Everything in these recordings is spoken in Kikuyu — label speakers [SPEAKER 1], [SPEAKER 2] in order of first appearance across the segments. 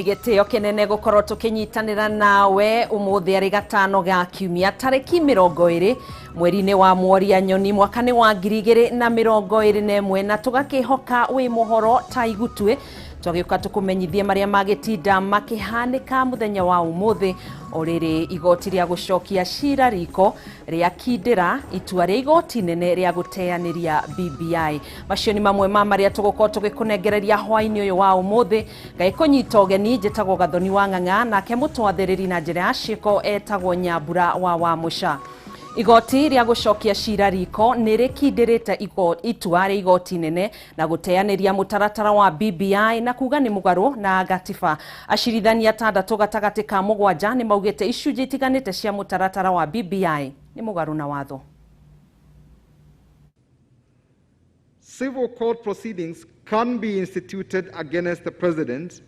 [SPEAKER 1] Nĩ gĩtĩo kĩnene gũkorwo tũkĩnyitanĩra nawe ũmũthĩ arĩ gatano ga kiumia tarĩki 20 mweri-inĩ wa Mworia Nyoni mwaka nĩ wa 2021, na tũgakĩhoka wĩ mũhoro ta igutuĩ. Twagĩũka tũkũmenyithie marĩa magĩtinda makĩhanĩka mũthenya wa ũmũthĩ. O rĩrĩ igoti rĩa gũcokia cira riko rĩakindĩra itua rĩa igoti nene rĩa gũteanĩria BBI. Macio nĩ mamwe ma marĩa tũgũkorwo tũgĩkũnengereria hwaĩ-inĩ ũyũ wa ũmũthĩ. Ngagĩkũnyita ũgeni, njĩtagwo Gathoni wa Ng'ang'a, nake mũtwathĩrĩri na njĩra ya ciĩko etagwo Nyambura wa Wamũca. Igoti rĩa gũcokia cira riko nĩ rĩkindĩrĩte itua rĩa igoti nene na gũteanĩria mũtaratara wa BBI na kuga nĩ mũgarũ na gatiba. Acirithania 6 gatagatĩ ka 7 nĩ maugĩte icunjĩ itiganĩte cia mũtaratara wa BBI nĩ mũgarũ na watho.
[SPEAKER 2] Civil court proceedings can be instituted against the president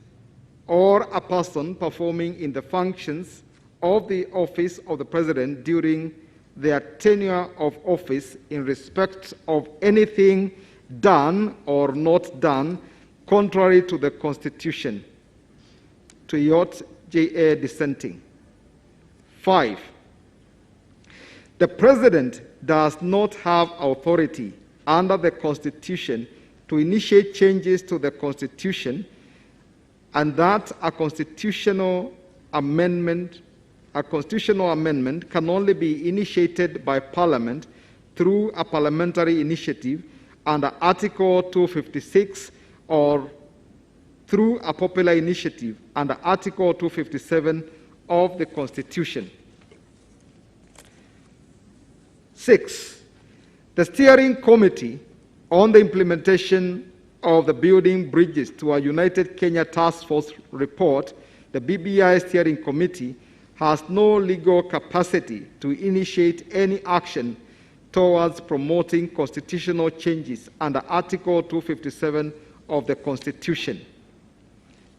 [SPEAKER 2] or a person performing in the functions of the office of the president during their tenure of office in respect of anything done or not done contrary to the Constitution. Tuiyott J.A. dissenting. 5. The president does not have authority under the Constitution to initiate changes to the Constitution, and that a constitutional amendment can only be initiated by Parliament through a parliamentary initiative under Article 256 or through a popular initiative under Article 257 of the Constitution. 6. The Steering Committee on the Implementation of the Building Bridges to a United Kenya Task Force report, the BBI Steering Committee, has no legal capacity to initiate any action towards promoting constitutional changes under Article 257 of the Constitution.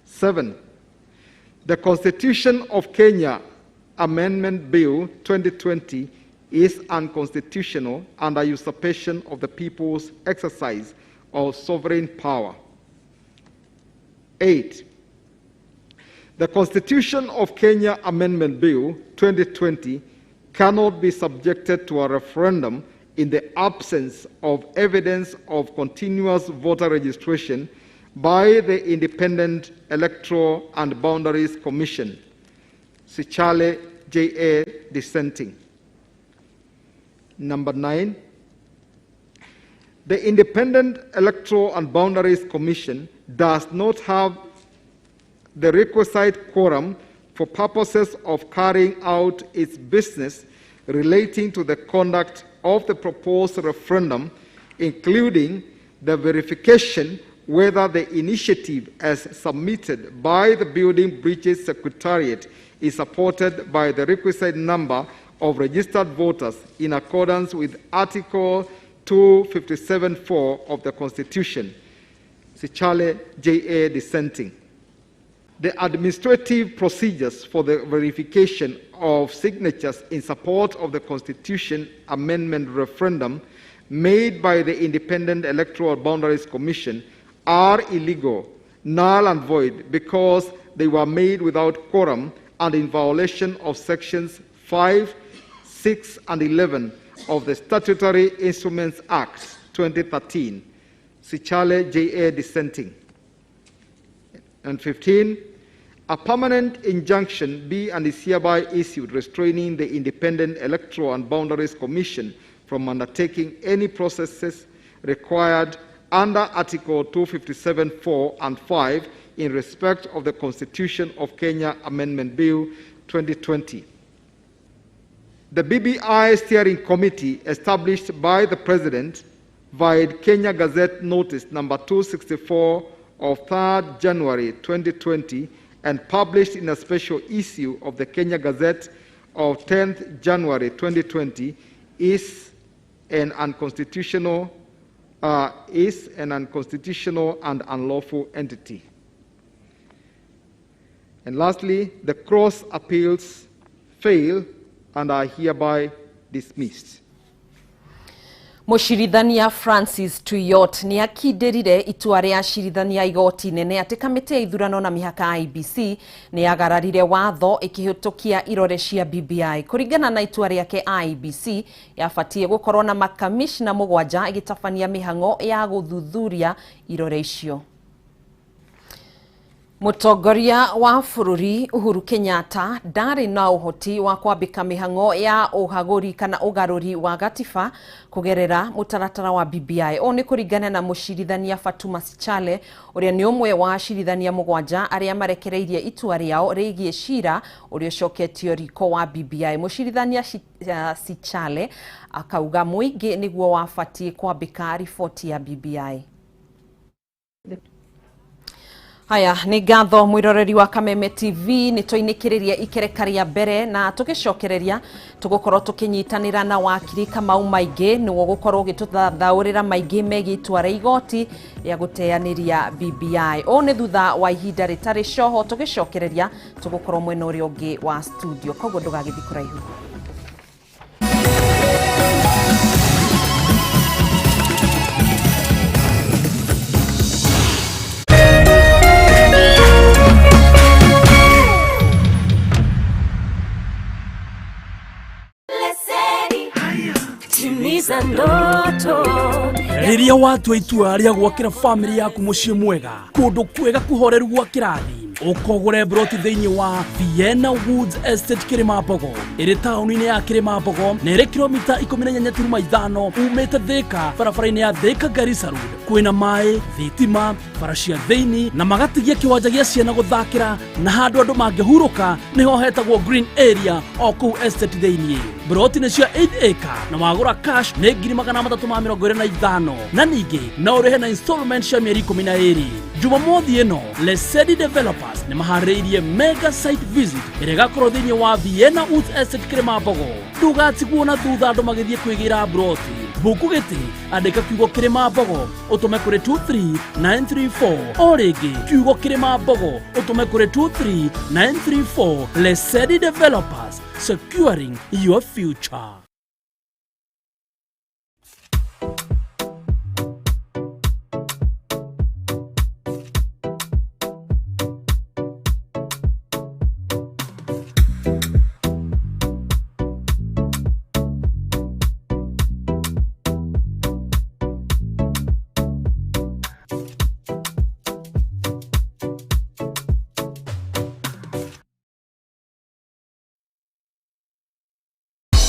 [SPEAKER 2] 7. The Constitution of Kenya Amendment Bill 2020 is unconstitutional and a usurpation of the people's exercise of sovereign power. 8. The Constitution of Kenya Amendment Bill 2020 cannot be subjected to a referendum in the absence of evidence of continuous voter registration by the Independent Electoral and Boundaries Commission. Sichale J.A. dissenting. Number 9, the Independent Electoral and Boundaries Commission does not have the requisite quorum for purposes of carrying out its business relating to the conduct of the proposed referendum, including the verification whether the initiative as submitted by the Building Bridges Secretariat is supported by the requisite number of registered voters in accordance with Article 257(4) of the Constitution. Sichale J.A. dissenting. The administrative procedures for the verification of signatures in support of the Constitution Amendment referendum made by the Independent Electoral Boundaries Commission are illegal, null and void, because they were made without quorum and in violation of sections 5, 6, and 11 of the Statutory Instruments Act 2013. Sichale J.A. dissenting. And 15, a permanent injunction be and is hereby issued restraining the Independent Electoral and Boundaries Commission from undertaking any processes required under Article 257(4) and 5 in respect of the Constitution of Kenya Amendment Bill 2020. The BBI Steering Committee established by the President via Kenya Gazette Notice number 264 of 3rd January 2020 and published in a special issue of the Kenya Gazette of 10th January 2020 is an unconstitutional and unlawful entity. And lastly, the cross appeals fail and are hereby dismissed.
[SPEAKER 1] Mũcirithania Francis Tuiyott nĩ akindĩrire itua rĩa acirithania a igoti nene atĩ kamĩtĩ ya ithurano na mĩhaka IEBC nĩ yagararire watho ĩkĩhĩtũkia irore cia BBI. Kũringana na itua rĩake, IEBC yabatiĩ gũkorwo na makamishna 7 ĩgĩtabania mĩhang'o ya gũthuthuria irore icio. Mũtongoria wa bũrũri Uhuru Kenyatta ndarĩ na ũhoti wa kwambĩka mĩhang'o ya ũhagũri kana ũgarũri wa gatiba kũgerera mũtaratara wa BBI. Ũũ nĩ kũringana na mũcirithania Fatuma Sichale, ũrĩa nĩ ũmwe wa acirithania 7 arĩa marekereirie itua rĩao rĩgiĩ cira ũrĩa ũcoketio riko wa BBI. Mũcirithania Sichale akauga mũingĩ nĩguo wabatiĩ kwambĩka riboti ya BBI. Haya, nĩ ngatho mwĩroreri wa Kameme TV, nĩ twainĩkĩrĩria ikereka rĩa mbere na tũgĩcokereria tũgũkorwo tũkĩnyitanĩra na wakiri Kamau Maingĩ nĩwe ũgũkorwo ũgĩtũthathaũrĩra maingĩ megiĩ itua rĩa igoti rĩa gũteanĩria BBI. Ũũ nĩ thutha wa ihinda rĩtarĩ coho, tũgĩcokereria tũgũkorwo mwena ũrĩa ũngĩ wa studio, koguo ndũgagĩthiĩ kũraihu.
[SPEAKER 3] Timiza ndoto.
[SPEAKER 4] Rĩrĩa watua itua rĩa gwakĩra bamĩrĩ yaku mũciĩ mwega, kũndũ kwega kũhoreru gwa kĩrathi, ũkogũre broti thĩinĩ wa Vienna Woods Estate Kĩrĩma-Mbogo, ĩrĩ taũni-inĩ ya Kĩrĩma-Mbogo na ĩrĩ kilomita 18.5 umĩte Thĩka barabara-inĩ ya Thĩka Garissa Road. Kwĩna maĩ, thitima, bara cia thĩinĩ na magatigia kĩwanja gĩa ciana gũthakĩra na handũ andũ mangĩhurũka nĩho hetagwo green area o kũu estate thĩinĩ. Broti nĩ cia 8 acre na wagũra cash nĩ 325,000, na ningĩ no ũrĩhe na installment cia mĩeri 12. Jumamothi ĩno Lesedi Developers nĩ maharĩrĩirie mega site visit ĩrĩa ĩgakorwo thĩinĩ wa Vienna Woods Estate Kĩrĩma-Mbogo. Ndũgatigwo na thutha andũ magĩthiĩ kwĩgĩra broti. Mbuku gĩtĩ, andĩka kiugo Kĩrĩma-Mbogo ũtũme kũrĩ 23934. O rĩngĩ, kiugo Kĩrĩma-Mbogo ũtũme kũrĩ 23934. Lesedi Developers, securing your future.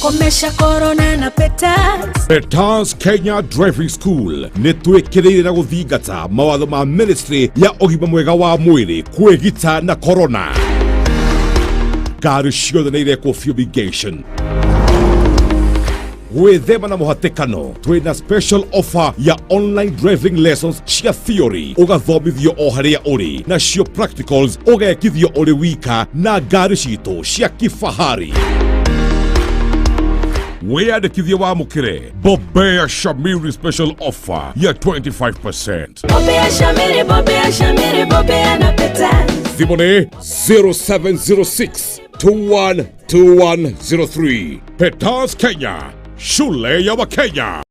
[SPEAKER 3] Komesha corona na Petals.
[SPEAKER 5] Petals Kenya Driving School nĩ twĩkĩrĩire na gũthingata mawatho ma Ministry ya ũgima mwega wa mwĩrĩ kwĩgita na corona. Ngari ciothe nĩ irekwo fumigation. Gwĩthema na mũhatĩkano, twĩna special offer ya online driving lessons cia theory ũgathomithio o harĩa ũrĩ, nacio practicals ũgekithio ũrĩ wika na ngari citũ cia kifahari. Wĩyandĩkithie wamũkĩre Bobea Shamiri special offer ya 25%.
[SPEAKER 3] Bobea Shamiri, Bobea Shamiri, Bobea na Petals.
[SPEAKER 5] Thimũ nĩ 0706 212103. Petals Kenya, shule ya Wakenya.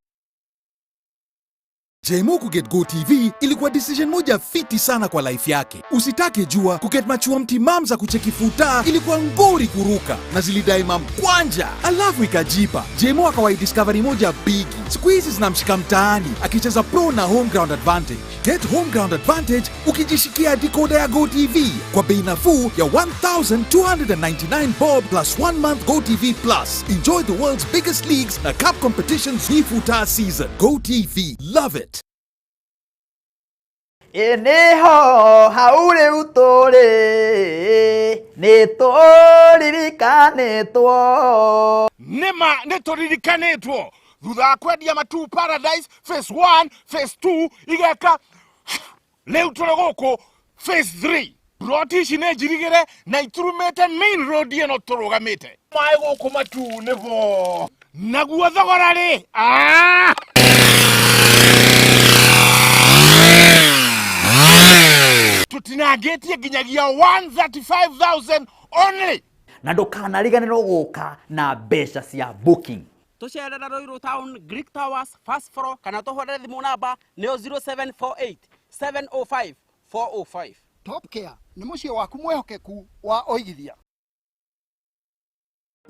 [SPEAKER 6] Jmo kuget Go TV ilikuwa decision moja fiti sana kwa life yake. Usitake jua kuget machua mtimam za kucheki futa ilikuwa ngori kuruka na zilidai mam kwanja, alafu ikajipa. Jmo akawai discovery moja bigi. Siku hizi zinamshika mtaani akicheza pro na home ground advantage. Get home ground advantage ukijishikia decoder ya Go TV kwa bei nafuu ya 1299 bob plus 1 month Go TV Plus. Enjoy the world's biggest leagues na cup competitions hii futa season. Go TV, love it.
[SPEAKER 7] Ĩ nĩho hau rĩu tũrĩ nĩ tũririkanĩtwo.
[SPEAKER 8] Nĩma nĩ tũririkanĩtwo thutha wa kwendia Matu Paradise phase 1, phase 2 igeka, rĩu tũrĩ gũkũ phase 3. Broti ici nĩ njirigĩre na iturumĩte main road ĩno tũrũgamĩte. Maĩ gũkũ Matu nĩbo naguo thogora rĩ, ah! Tutinangĩtie nginyagia 135,000 only.
[SPEAKER 7] Na ndũkanariganĩrwo gũka na mbeca cia booking.
[SPEAKER 9] Tũcerere Ruiru Town, Greek Towers, first floor, kana tũhũrĩre thimũ namba nĩyo 0748 705 405.
[SPEAKER 10] Top Care nĩ mũciĩ waku mwĩhokeku wa ũigithia.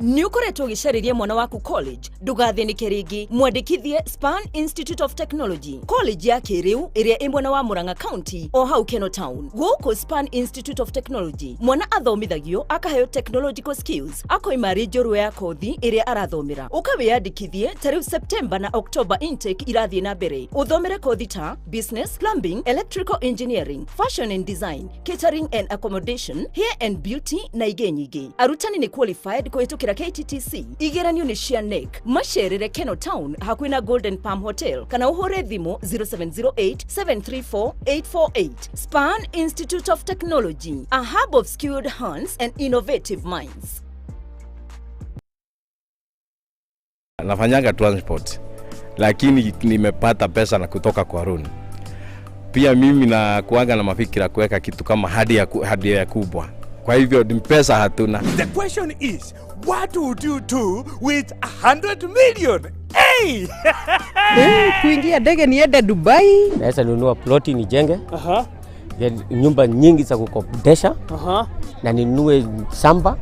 [SPEAKER 11] Nĩ ũkoretwo ũgĩcarĩria mwana waku college? Ndũgathĩnĩke rĩngĩ, mwandĩkithie Span Institute of Technology, college ya kĩrĩu ĩrĩa ĩ mwena wa Murang'a County, o hau Keno Town. Gũkũ Span Institute of Technology, mwana athomithagio akaheo technological skills, akoima arĩ njorua ya kothi ĩrĩa arathomera. Ũkawĩyandĩkithie ta rĩu September na October intake irathiĩ na mbere. Ũthomere kothi ta business, plumbing, electrical engineering, fashion and design, catering and accommodation, hair and beauty na ingĩ nyingĩ. Arutani nĩ qualified kũhĩtũkĩra KTTC. Igeranio nĩ cia KNEC. Macerere Keno Town hakuhĩ na Golden Palm Hotel, kana ũhũre thimũ 0708 734 848. Span Institute of Technology, a hub of skilled hands and innovative minds.
[SPEAKER 12] Nafanyanga transport, lakini nimepata pesa na kutoka kwa loan. Pia mimi na kuanga na mafikira kuweka kitu kama hadi ya kubwa. Kwa hivyo ni pesa hatuna.
[SPEAKER 13] The question is, what would you do with 100 million? Hey!
[SPEAKER 14] Kuingia ndege niende Dubai.
[SPEAKER 15] Naweza nunua ploti nijenge ya nyumba nyingi za kukodesha na ninunue shamba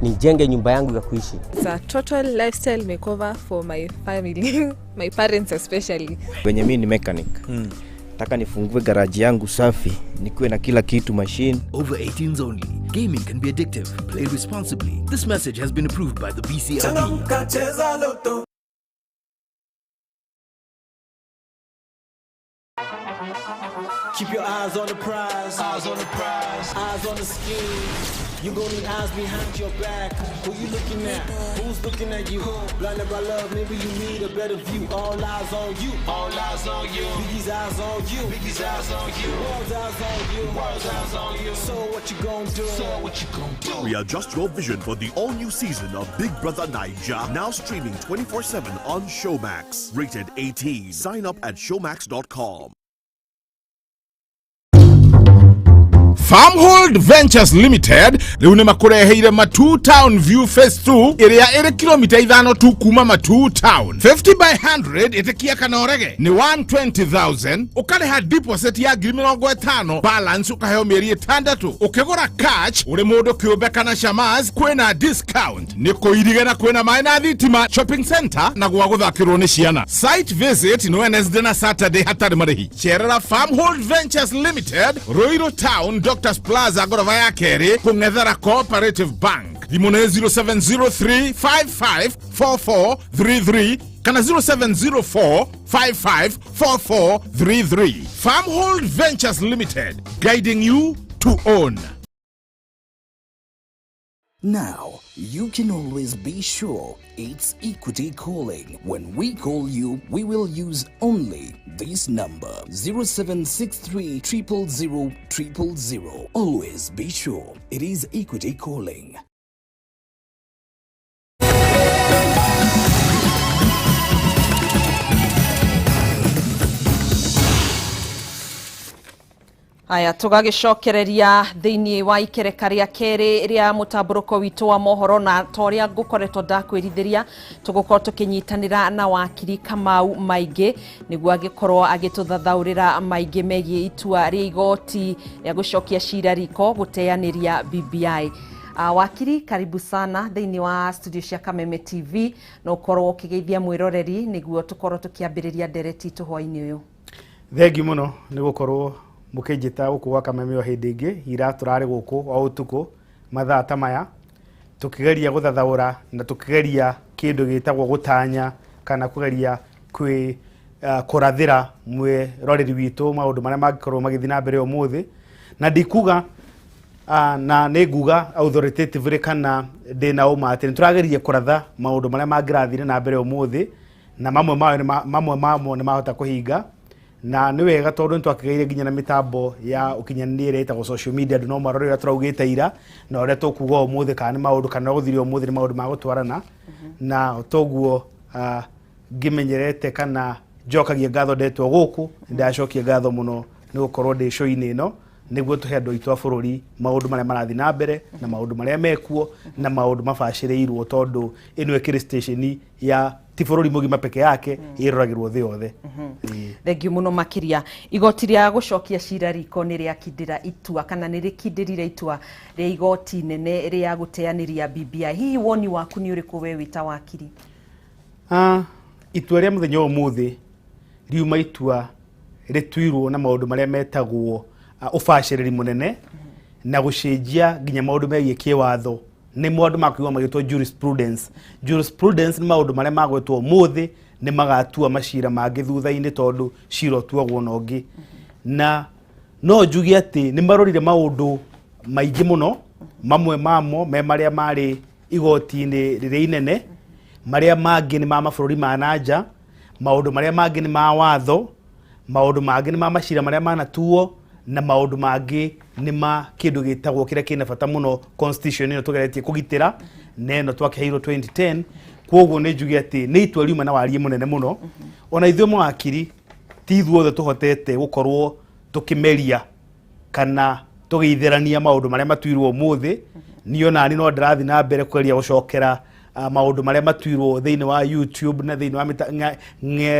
[SPEAKER 15] nijenge nyumba yangu ya kuishi.
[SPEAKER 16] It's a total lifestyle makeover for my family, my parents especially.
[SPEAKER 17] Wenye mimi ni mechanic. Nataka nifungue garaji yangu safi, nikuwe na kila kitu, machine.
[SPEAKER 18] Over 18s only. Gaming can be addictive. Play responsibly. This message has been approved by the BCLB.
[SPEAKER 19] Cheza Lotto. Keep your eyes on the prize. Eyes on the prize. Eyes on the scheme. You gon' need eyes behind your back. Who you looking at? Who's looking at you? Blinded by love, maybe you need a better view. All eyes on you. All eyes on you. Biggie's eyes on you. Biggie's eyes on you. World's eyes on you. World's eyes on you. So what you gonna do? So what you gonna do?
[SPEAKER 20] Readjust your vision for the all-new season of Big Brother Naija, now streaming 24/7 on Showmax. Rated 18. Sign up at showmax.com.
[SPEAKER 8] Farmhold Ventures Limited rĩu nĩ makũreheire Matu Town View Phase 2, ĩrĩa ĩrĩ kilomita 5 tu kuma Matu Town. 50 by 100, ĩtĩkia kana ũrege, nĩ 120,000. Ũkarĩha deposit ya 50,000, balance ũkaheo mĩeri 6. Ũkĩgũra cash ũrĩ mũndũ kĩũmbe kana shamas, kwĩna discount. Nĩ kũirige na kwĩna maĩ na thitima, shopping center na gwa gũthakĩrwo nĩ ciana. Site visit nĩ Wednesday na Saturday hatarĩ marĩhi. Cerera Farmhold Ventures Limited, Ruiru Town, Doctors Plaza, ngoroba ya kerĩ, kũng'ethera Cooperative Bank. Thimũ nĩ 0703554433 kana 0704554433. Farmhold Ventures Limited, guiding you to own.
[SPEAKER 18] Now, you can always be sure it's Equity calling. When we call you, we will use only this number, 0763 000 000. Always be sure it is Equity calling.
[SPEAKER 1] Haya, tũgagĩcokereria thĩinĩ wa ikereka rĩa kerĩ rĩa mũtambũrũko witũ wa mohoro, na ta ũrĩa ngũkoretwo ndakwĩrithĩria, tũgũkorwo tũkĩnyitanĩra na wakiri Kamau Maingĩ nĩguo agĩkorwo agĩtũthathaũrĩra maingĩ megiĩ itua rĩa igoti rĩa gũcokia cira riko gũteanĩria BBI. Wakiri, karibu sana thĩinĩ wa studio cia Kameme TV, na ũkorwo ũkĩgeithia mwĩroreri nĩguo tũkorwo tũkĩambĩrĩria ndereti itũ hwaĩ-inĩ ũyũ.
[SPEAKER 21] Thengiũ mũno nĩ gũkorwo mũkĩnjĩta gũkũ gwa Kameme o hĩndĩ ĩngĩ. Ira tũrarĩ gũkũ o ũtukũ mathaa ta maya, tũkĩgeria gũthathaũra na tũkĩgeria kĩndũ gĩtagwo gũtanya kana kũgeria kwĩ kũrathĩra mwĩroreri witũ maũndũ marĩa mangĩkorwo magĩthiĩ na mbere ũmũthĩ. Na ndikuga na nĩ nguga authoritatively kana ndĩna ũma atĩ nĩ tũrageria kũratha maũndũ marĩa mangĩrathire na mbere ũmũthĩ, na mamwe mayo mamwe mamo nĩ mahota kũhinga. Na nĩ wega tondũ nĩ twakĩgĩire nginya na mĩtambo ya ũkinyanĩria ĩrĩa ĩtagwo social media, andũ no marore ũrĩa tũraugĩte ira na ũrĩa tũkuga ũmũthĩ, kana nĩ maũndũ kana gũthire ũmũthĩ nĩ maũndũ ma gũtwarana. Na toguo ngĩmenyerete kana njokagia ngatho ndetwo gũkũ, nĩ ndacokia ngatho mũno nĩ gũkorwo ndĩ show-inĩ ĩno. Nĩguo tũhe andũ aitũ a bũrũri maũndũ marĩa marathiĩ na mbere na maũndũ marĩa mekuo na maũndũ mabacĩrĩirwo, tondũ ĩno ĩkĩrĩ station ya ti bũrũri mũgima peke yake, ĩroragĩrwo thĩ yothe. Ĩĩ.
[SPEAKER 1] Thengiũ mũno makĩria. Igoti rĩa gũcokia cira riko nĩ rĩakindĩra itua, kana nĩ rĩkindĩrire itua rĩa igoti inene rĩa gũteanĩria BBI. Hihi woni waku nĩ ũrĩkũ we wĩ ta wakiri?
[SPEAKER 21] Ah, itua rĩa mũthenya wa ũmũthĩ riuma itua rĩtuirwo na maũndũ marĩa metagwo ũbacĩrĩri mũnene na gũcenjia nginya maũndũ megiĩ kĩwatho. Nĩ maũndũ ma kũigua magĩtwo jurisprudence. Jurisprudence nĩ maũndũ marĩa magwetwo ũmũthĩ nĩ magatua macira mangĩ thutha-inĩ, tondũ cira ũtuagwo na ũngĩ. Na no njuge atĩ nĩ marorire maũndũ maingĩ mũno, mamwe mamo me marĩa marĩ igoti-inĩ rĩrĩa inene, marĩa mangĩ nĩ ma mabũrũri ma na nja, maũndũ marĩa mangĩ nĩ ma watho, maũndũ mangĩ nĩ ma macira marĩa manatuo, na maũndũ mangĩ nĩ ma kĩndũ gĩtagwo kĩrĩa kĩna bata mũno, constitution ĩno tũgeretie kũgitĩra na ĩno twakĩheirwo 2010. Koguo nĩ njuge atĩ nĩ itua riuma na wariĩ mũnene mũno. Ona ithuĩ mawakiri ti ithuothe tũhotete gũkorwo tũkĩmeria kana tũgĩitherania maũndũ marĩa matuirwo ũmũthĩ. Niĩ onani no ndĩrathiĩ na mbere kũgeria gũcokera maũndũ marĩa matuirwo thĩinĩ wa YouTube na thĩinĩ wa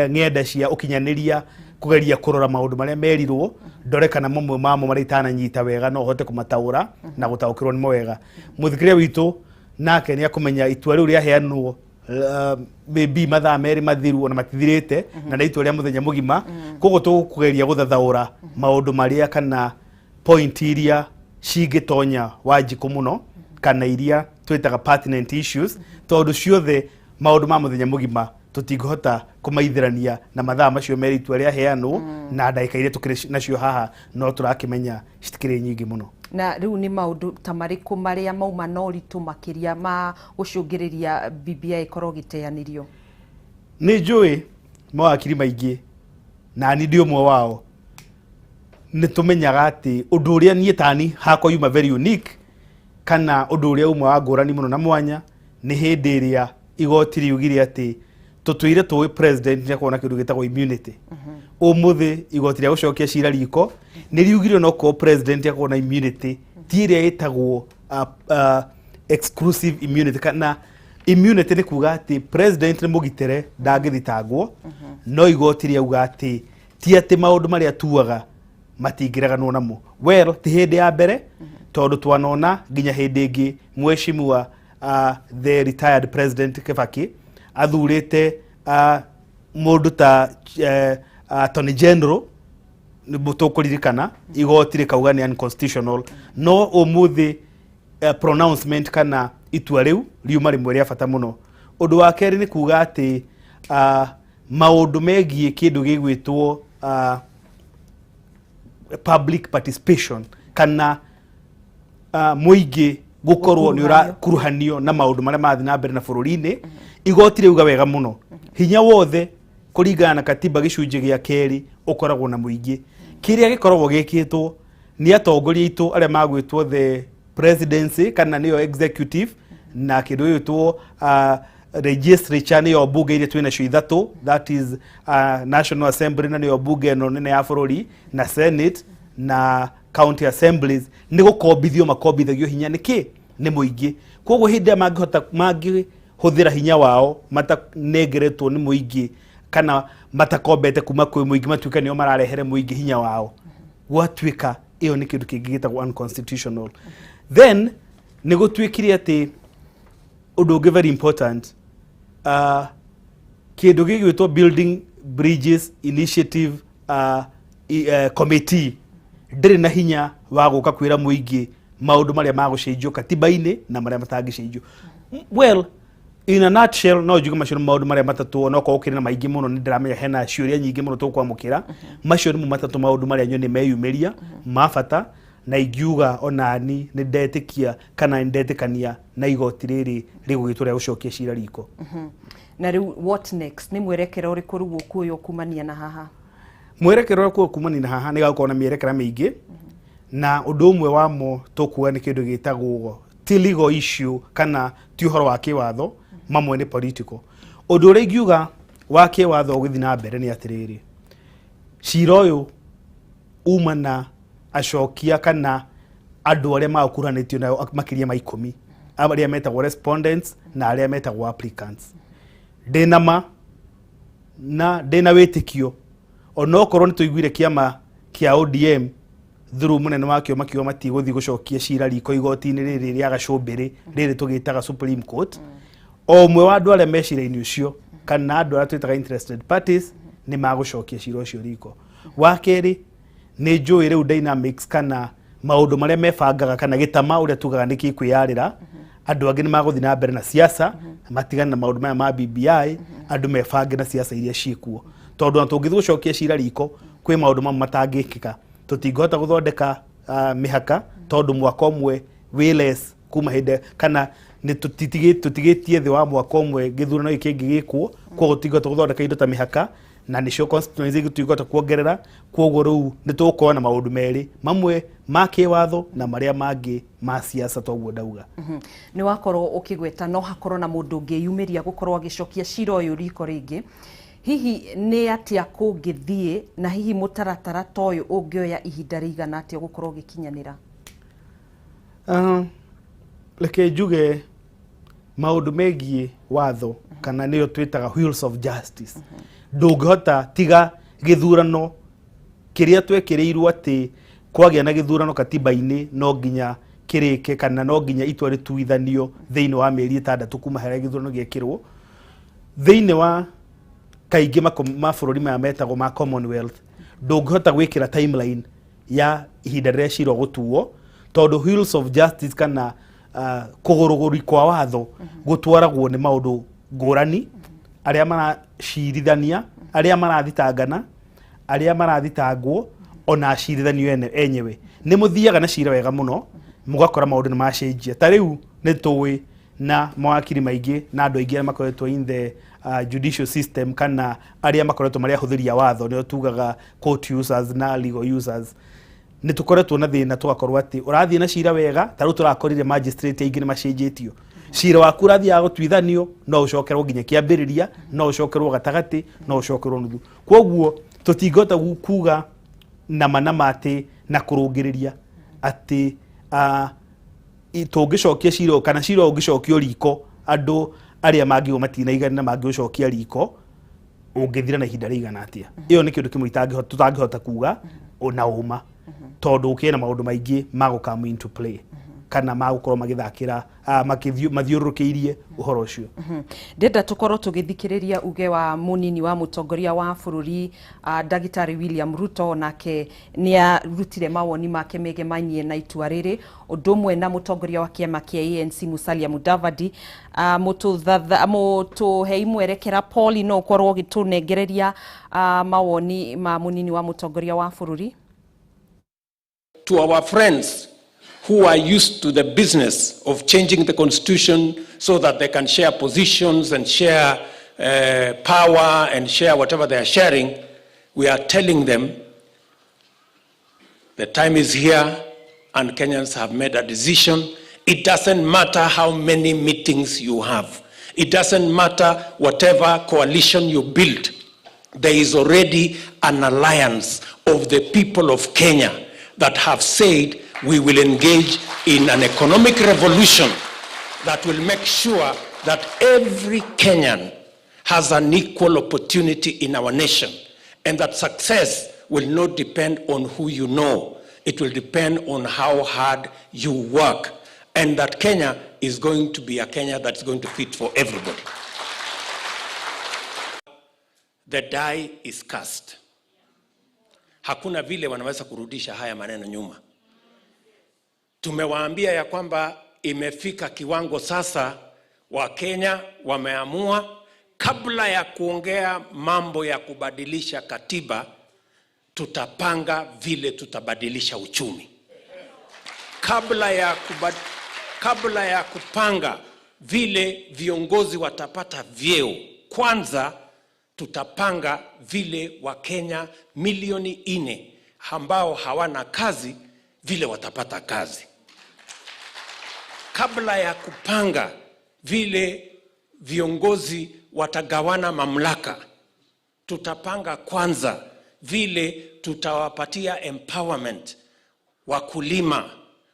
[SPEAKER 21] ng'enda cia ũkinyanĩria, kũgeria kũrora maũndũ marĩa merirwo, ndore kana mamwe mamo marĩa itananyita wega no hote kũmataũra na gũtaũkĩrwo nĩmo wega. Mũthikĩrĩria witũ nake nĩ akũmenya itua rĩu rĩaheanwo maybe mathaa 2 mathiru, ona matithirĩte, na nĩ itua rĩa mũthenya mũgima. Koguo tũkũgeria gũthathaũra maũndũ marĩa kana point iria cingĩtonya Wanjikũ mũno, kana iria twĩtaga pertinent issues, tondũ ciothe maũndũ ma mũthenya mũgima tũtingĩhota kũmaithĩrania na mathaa macio 2 itua rĩaheanwo na ndagĩka iria tũkĩrĩ nacio haha, no tũrakĩmenya citikĩrĩ nyingĩ mũno.
[SPEAKER 1] Na rĩu nĩ maũndũ ta marĩkũ marĩa mauma na ũritũ makĩria ma gũcũngĩrĩria BBI ĩkorwo ĩgĩteanĩrio?
[SPEAKER 21] Nĩ njũĩ mawakiri maingĩ, na ni ndĩ ũmwe wao, nĩ tũmenyaga atĩ ũndũ ũrĩa niĩ tani hakwa yuma very unique, kana ũndũ ũrĩa uma wa ngũrani mũno na mwanya, nĩ hĩndĩ ĩrĩa igoti riugire atĩ tũtũire tũĩ president nĩ akoragwo na kĩndũ gĩtagwo immunity. Ũmũthĩ igoti rĩa gũcokia cira riko nĩ riugire onokorwo president akoragwo na immunity, ti ĩrĩa ĩtagwo exclusive immunity, kana immunity nĩ kuga atĩ president nĩ mũgitĩre, ndangĩthitangwo. No igoti rĩauga atĩ ti atĩ maũndũ marĩa atuaga matingĩreganwo namo. Well, ti hĩndĩ ya mbere, tondũ twanona nginya hĩndĩ ĩngĩ mheshimiwa the retired President Kibaki athurĩte mũndũ ta Attorney General, nĩ tũkũririkana igoti rĩkauga nĩ unconstitutional. No ũmũthĩ pronouncement kana itua rĩu riuma rĩmwe rĩa bata mũno. Ũndũ wa kerĩ nĩ kuga atĩ maũndũ megiĩ kĩndũ gĩgwĩtwo public participation, kana mũingĩ gũkorwo nĩ ũrakuruhanio na maũndũ marĩa marathiĩ na mbere na bũrũri-inĩ, igoti rĩuga wega mũno hinya wothe kũringana na katiba gĩcunjĩ gĩa kerĩ ũkoragwo na mũingĩ. Kĩrĩa gĩkoragwo gĩkĩtwo nĩ atongoria aitũ arĩa magwĩtwo the presidency, kana nĩyo executive, na kĩndũ gĩgwĩtwo legislature, nĩyo mbunge iria twĩ nacio ithatũ, that is National Assembly, na nĩyo mbunge ĩno nene ya bũrũri, na Senate na county assemblies, nĩ gũkombithio makombithagio hinya nĩ kĩ? Nĩ mũingĩ. Koguo hĩndĩ ĩrĩa mangĩhota mangĩhũthĩra hinya wao matanengeretwo nĩ mũingĩ, kana matakombete kuma kwĩ mũingĩ, matuĩka nĩo mararehere mũingĩ hinya wao, gwatuĩka ĩyo nĩ kĩndũ kĩngĩ gĩtagwo unconstitutional. Then nĩ gũtuĩkire atĩ ũndũ ũngĩ very important, kĩndũ gĩgwĩtwo Building Bridges Initiative Committee ndĩrĩ na hinya wa gũka kwĩra mũingĩ maũndũ marĩa magũcenjio katiba-inĩ na marĩa matangĩcenjio. Well, in a nutshell, no njuge macio nĩ maũndũ marĩa matatũ, onokorwo ũkĩrĩ na maingĩ mũno. Nĩ ndĩramenya hena ciũria nyingĩ mũno tũkwamũkĩra. Macio nĩmo matatũ maũndũ marĩa nyone meyumĩria ma bata, na ingiuga onani nĩ ndetĩkia kana nĩ ndetĩkania na igoti rĩrĩ rĩgũgĩtwo rĩa gũcokia cira riko.
[SPEAKER 1] Na rĩu what next? Nĩ mwerekera ũrĩkũ rĩu ũkuoywo kumania na haha?
[SPEAKER 21] Mwerekera ũrĩa ũkuoywo kumania na haha nĩ gagũkorwo na mĩerekera mĩingĩ, na ũndũ ũmwe wamo tũkuoya nĩ kĩndũ gĩtagwo ti legal issue, kana ti ũhoro wa kĩwatho, mamwe nĩ political. Ũndũ ũrĩa ingiuga wa kĩwatho ũgĩthiĩ na mbere nĩ atĩrĩrĩ, cira ũyũ uma na Acokia kana andũ arĩa magũkuruhanĩtio nayo makĩria ma 10, arĩa metagwo respondents na arĩa metagwo applicants. Ndĩna ma na ndĩna wĩtĩkio, onokorwo nĩ tũiguire kĩama kĩa ODM through mũnene wakĩo makiuga matigũthiĩ gũcokia cira riko igoti-inĩ rĩrĩ rĩa gacũmbĩrĩ rĩrĩ tũgĩtaga Supreme Court, o ũmwe wa andũ arĩa me cira-inĩ ũcio kana andũ arĩa twĩtaga interested parties nĩ magũcokia cira ũcio riko. Wa kerĩ, nĩ njũĩ rĩu dynamics kana maũndũ marĩa mebangaga kana gĩtama ũrĩa tugaga nĩ gĩkwĩyarĩra. Andũ angĩ nĩ magũthiĩ na mbere na siasa, matigane na maũndũ maya ma BBI, andũ mebange na siasa iria ciĩkuo, tondũ ona tũngĩthiĩ gũcokia cira riko kwĩ maũndũ mamwe matangĩkĩka. Tũtingĩhota gũthondeka mĩhaka tondũ mwaka ũmwe wĩ less kuma hĩndĩ kana nĩ tũtigĩtie thĩ wa mwaka ũmwe gĩthurano gĩkĩ kĩngĩ gĩkwo. Koguo tũtingĩhota gũthondeka indo ta mĩhaka na nĩcio constituency tũtingĩhota kuongerera. Koguo rĩu nĩ tũgũkorwo na maũndũ merĩ, mamwe ma kĩwatho na marĩa mangĩ ma siasa, toguo ndauga.
[SPEAKER 1] Nĩ wakorwo ũkĩgweta no hakorwo na mũndũ ũngĩyumĩria gũkorwo agĩcokia cira ũyũ riko rĩngĩ. Hihi nĩ atĩa kũngĩthiĩ, na hihi mũtaratara ta ũyũ ũngĩoya ihinda rĩigana atĩa gũkorwo ũgĩkinyanĩra?
[SPEAKER 21] Reke njuge maũndũ megiĩ watho kana nĩyo twĩtaga wheels of justice, ndũngĩhota tiga gĩthurano kĩrĩa twekĩrĩirwo atĩ kwagĩa na gĩthurano katiba-inĩ no nginya kĩrĩke kana no nginya itua rĩtuithanio thĩinĩ wa mĩeri 6 kuma harĩa gĩthurano gĩekĩrwo. Thĩinĩ wa kaingĩ mabũrũri maya metagwo ma Commonwealth, ndũngĩhota gwĩkĩra timeline ya ihinda rĩrĩa cira ũgũtuo, tondũ wheels of justice kana kũgũrũgũri kwa watho gũtwaragwo nĩ maũndũ ngũrani, arĩa maracirithania, arĩa marathitangana, arĩa marathitangwo, ona acirithanio enyewe. Nĩ mũthiaga na cira wega mũno, mũgakora maũndũ nĩ macenjia. Ta rĩu nĩ tũĩ na mawakiri maingĩ na andũ aingĩ arĩa makoretwo in the judicial system kana arĩa makoretwo marĩ ahũthĩri a watho, nĩo tugaga court users na legal users, nĩ tũkoretwo na thĩna tũgakorwo atĩ ũrathiĩ na cira wega. Ta rĩu tũrakorire magistrate aingĩ nĩ macenjetio. Cira waku ũrathiaga gũtuithanio, no ũcokerwo nginya kĩambĩrĩria, no ũcokerwo gatagatĩ, no ũcokerwo nuthu. Koguo tũtingĩhota kuga nama nama atĩ na kũrũngĩrĩria atĩ tũngĩcokia cira ũyũ kana cira ũyũ ũngĩcokio riko, andũ arĩa mangĩgwo matinaiganĩra mangĩũcokia riko ũngĩthira na ihinda rĩigana atĩa. Ĩyo nĩ kĩndũ kĩmwe tũtangĩhota kuga na ũma, tondũ gũkĩrĩ na maũndũ maingĩ ma gũ come into play kana magũkorwo magĩthakĩra mathiũrũrũkĩirie ũhoro ũcio.
[SPEAKER 1] Ndĩrenda tũkorwo tũgĩthikĩrĩria uge wa mũnini wa mũtongoria wa bũrũri, Ndagĩtarĩ William Ruto, nake nĩ arutire mawoni make megemainie na itua rĩrĩ, ũndũ ũmwe na mũtongoria wa kĩama kĩa ANC Musalia Mudavadi. Mũtũhei mwerekera Paul, no ũkorwo ũgĩtũnengereria mawoni ma mũnini wa mũtongoria wa bũrũri.
[SPEAKER 2] To our friends who are used to the business of changing the constitution so that they can share positions and share power and share whatever they are sharing, we are telling them the time is here and Kenyans have made a decision. It doesn't matter how many meetings you have. It doesn't matter whatever coalition you build. There is already an alliance of the people of Kenya that have said we will engage in an economic revolution that will make sure that every Kenyan has an equal opportunity in our nation and that success will not depend on who you know. It will depend on how hard you work, and that Kenya is going to be a Kenya that's going to fit for everybody. The die is cast. Hakuna vile wanaweza kurudisha haya maneno nyuma. Tumewaambia ya kwamba imefika kiwango sasa Wakenya wameamua, kabla ya kuongea mambo ya kubadilisha katiba, tutapanga vile tutabadilisha uchumi. Kabla ya kupanga vile viongozi watapata vyeo, kwanza tutapanga vile Wakenya milioni 4 ambao hawana kazi vile watapata kazi. Kabla ya kupanga vile viongozi watagawana mamlaka, tutapanga kwanza vile tutawapatia empowerment wakulima,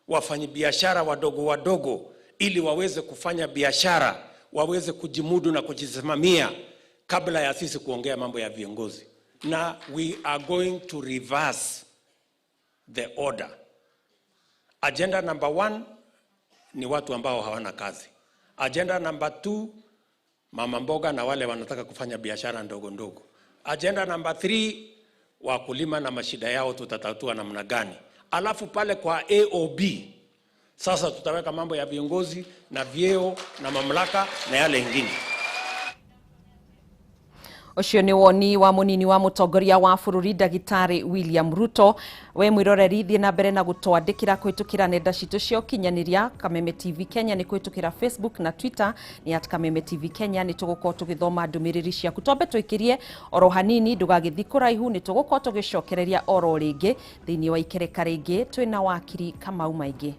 [SPEAKER 2] wafanyabiashara wadogo wadogo, ili waweze kufanya biashara, waweze kujimudu na kujisimamia kabla ya sisi kuongea mambo ya viongozi. Na we are going to reverse the order. Agenda number one ni watu ambao hawana kazi. Agenda number two, mama mboga na wale wanataka kufanya biashara ndogo ndogo. Agenda number three, wakulima na mashida yao tutatatua namna gani? Alafu pale kwa AOB sasa tutaweka mambo ya viongozi na vyeo na mamlaka na yale ingine.
[SPEAKER 1] Ũcio nĩ woni wa mũnini wa mũtongoria wa bũrũri ndagĩtarĩ William Ruto. We mwĩroreri, thiĩ na mbere na gũtwandĩkĩra kũhĩtũkĩra nenda citũ cia ũkinyanĩria. Kameme TV Kenya nĩ kũhĩtũkĩra Facebook na Twitter nĩ @KamemeTV Kenya. Nĩ tũgũkorwo tũgĩthoma ndũmĩrĩri ciaku. Twambe tũikĩrie oro hanini, ndũgagĩthiĩ kũraihu, nĩ tũgũkorwo tũgĩcokereria oro rĩngĩ thĩinĩ wa ikereka rĩngĩ twĩna wakiri Kamau Maingĩ.